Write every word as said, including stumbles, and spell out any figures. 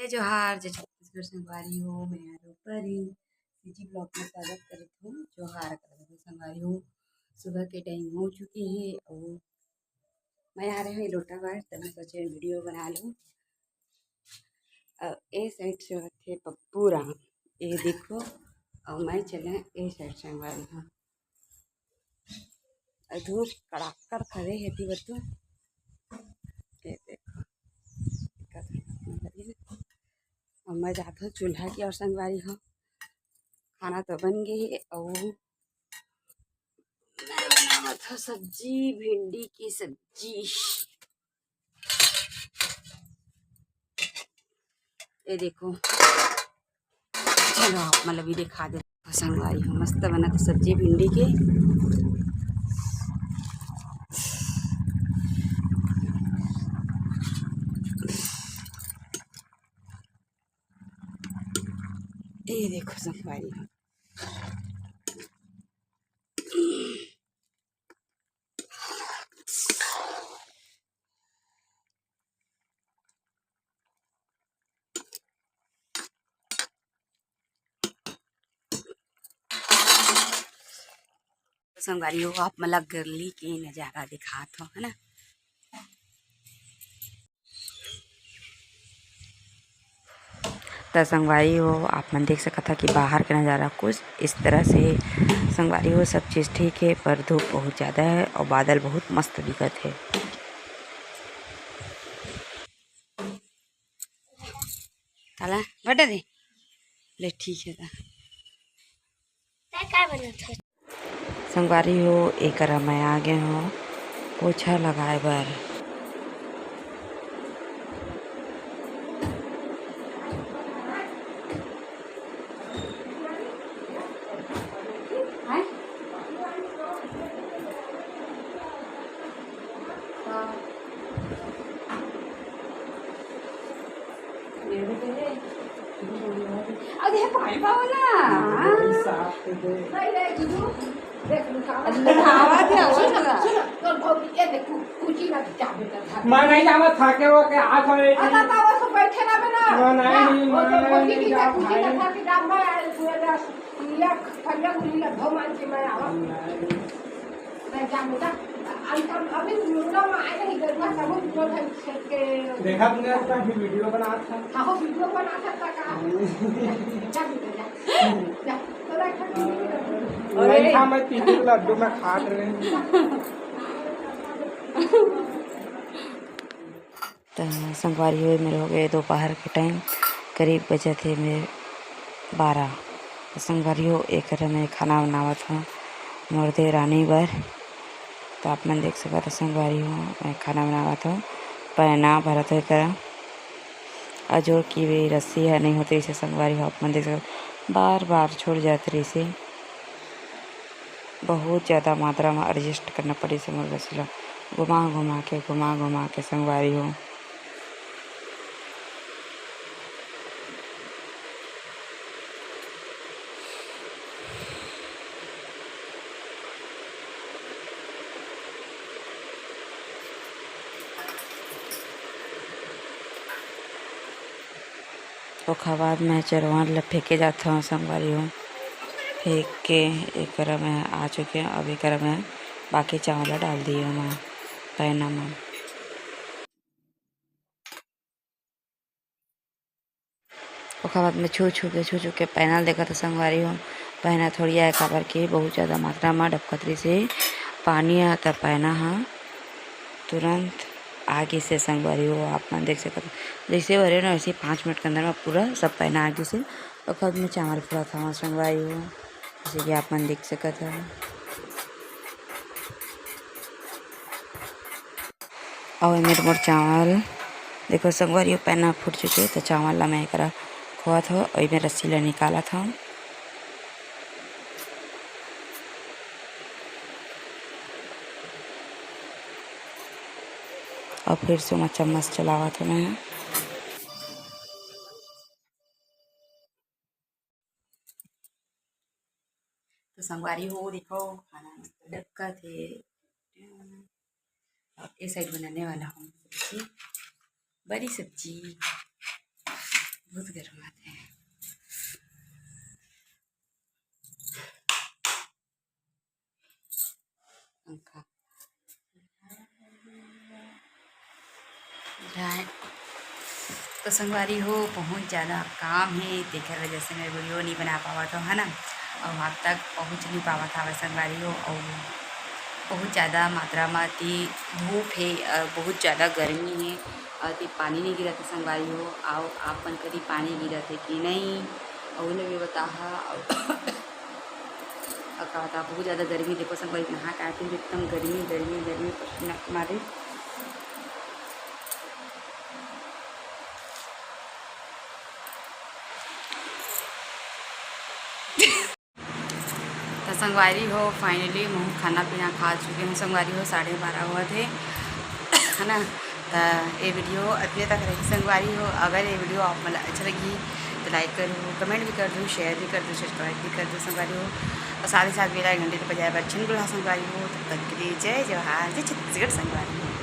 जोहार, जय छत्तीसगढ़ संगवारी हो, मैं आलू परी CG vlog में स्वागत करत हूँ। जोहार करत हूँ संगवारी हो, सुबह के time हो चुके हे अउ मैं आ रहे हूँ लोटा बर, तब मैं सोचे video बना लूँ। अउ ए side से होथे पप्पू राम, ये देखो, अउ मैं चले ए side संगवारी हो। अउ धूप कड़ाकर खड़े हे ती बतू, ये देखो, अउ मैं जात हूँ चूल्हा की ओर संगवारी हो। खाना तो बन गए हे अउ मैं बनावत हूँ सब्जी, भिंडी की सब्जी। ये देखो, चलो आप मन ला भी दिखा दे संगवारी हो, मस्त बनत हे सब्जी भिंडी के। ये देखो संगवारी हो, संगवारी हो, आप मन ला गरली के नजारा दिखात हो, है ना। त संगवारी हो, आप मन देख सकत ह कि बाहर के नजारा कुछ इस तरह से। संगवारी हो, सब चीज ठीक है, पर धूप बहुत ज्यादा है और बादल बहुत मस्त दिखत है। काला बटा दे ले, ठीक है। त संगवारी हो, एकरा मैं आ गे हो पोछा लगाए बर। अरे, पानी पावला। नहीं, नहीं, गुरु, देख, लुकावा। अच्छा, धावा दे, आवाज सुन, सुन, तोर भौजी, ये देख, कु-, कुची ना चाबे का था। मैं नहीं जावा, थाके हो के आ खड़े। अता तावा से बैठे ना बना। मैं नहीं, वो तो मैं भौजी नहीं की जावा, कुची ना भाई। था कि डाल में आए, पूरा डाल, ये फरिया गुली ला धो मान के मैं आवा। नहीं। देखा तुमने आज का भी video बनात था। हाँ, वो video बनात था का? हम्म। जा बेटा, जा। जा, तोरा एक ठन video बना। नहीं था, मैं तीन लड्डू मैं खात रहे। त संगवारी हो, मेरे हो गए दोपहर के time, करीब बजत हे मेरे बारह। त संगवारी हो, एकर मैं खाना बनावत हूँ मोर देवरानी बर। त आप मन देख सकत हो संगवारी हो, मैं खाना बनावत हूँ, पैना भरत हो एकरा। अजोर की भी रस्सी है नहीं होती इसे संगवारी हो, आप मन देख सकत हो, बार बार छूट जात रही से। बहुत ज़्यादा मात्रा में adjust करना पड़ी से मोर रस्सी ला, घुमा घुमा के, घुमा घुमा के संगवारी हो। ओखर बाद मैं चरवान ल फेंके जाथव संगवारी हो। फेंक के एकरा मैं आ चुके हव। अब एकरा मैं बाकी चावल ल डाल दिए मैं पैना म। ओखर बाद मैं छू छू के, छू छू के पैना ल देखत हव संगवारी हो। पैना थोड़ी आए, काबर के बहुत ज़्यादा मात्रा म डबकत रहिस हे पानी ह, त पैना ह तुरंत आ गिस हे संगवारी हो। आप मन देख सकत हो, जैसे भरे ना वैसे पाँच मिनट के अंदर म पूरा सब पैना आ गिस हे। ओखर बाद मैं चावल फुलात हव संगवारी हो, जैसे कि आप मन देख सकत हो। अउ एमेर मोर चावल देखो संगवारी हो, पैना फूट चुके, त चावल ला मैं एकरा खोवत हव अउ एमेर रस्सी ला निकालत हव। अउ फिर से ओमा चम्मच चलावत हव मैं। तो संगवारी हो, देखो, खाना डबकत हे। ए side बनाने वाला हूँ सब्जी, बड़ी सब्जी। बहुत गर्मात हे। पंखा। जाए। तो संगवारी हो, बहुत ज़्यादा काम हे, तेकर वजह से मैं वीडियो नहीं बना पावत हूँ, है ना। और वहाँ तक पहुँच नहीं पावत हवे संगवारी हो, और बहुत ज़्यादा मात्रा में अति धूप हे और बहुत ज़्यादा गर्मी हे, और अति पानी नहीं गिरत हे संगवारी हो। और आप मन कती पानी गिरत हे कि नहीं, और उन्हें भी बताहा। और और का बता, बहुत ज़्यादा गर्मी, देखो संगवारी, नहा के आए फिर भी एकदम गर्मी, गर्मी, गर्मी, पसीना के मारे। तो संगवारी हो, finally महू खाना पीना खा चुके हूँ संगवारी हो, साढ़े बारह होवत हे, है ना। तो ये वीडियो अतने तक रही संगवारी हो। अगर ये वीडियो आप मन ला अच्छा लगी तो like करो, comment भी कर दो, share भी कर दो, subscribe भी कर दो संगवारी हो, और साथ ही साथ bell icon घंटी बजाए बर झन भुला संगवारी हो। तब तक के लिए जय जोहार, जय छत्तीसगढ़ संगवारी हो।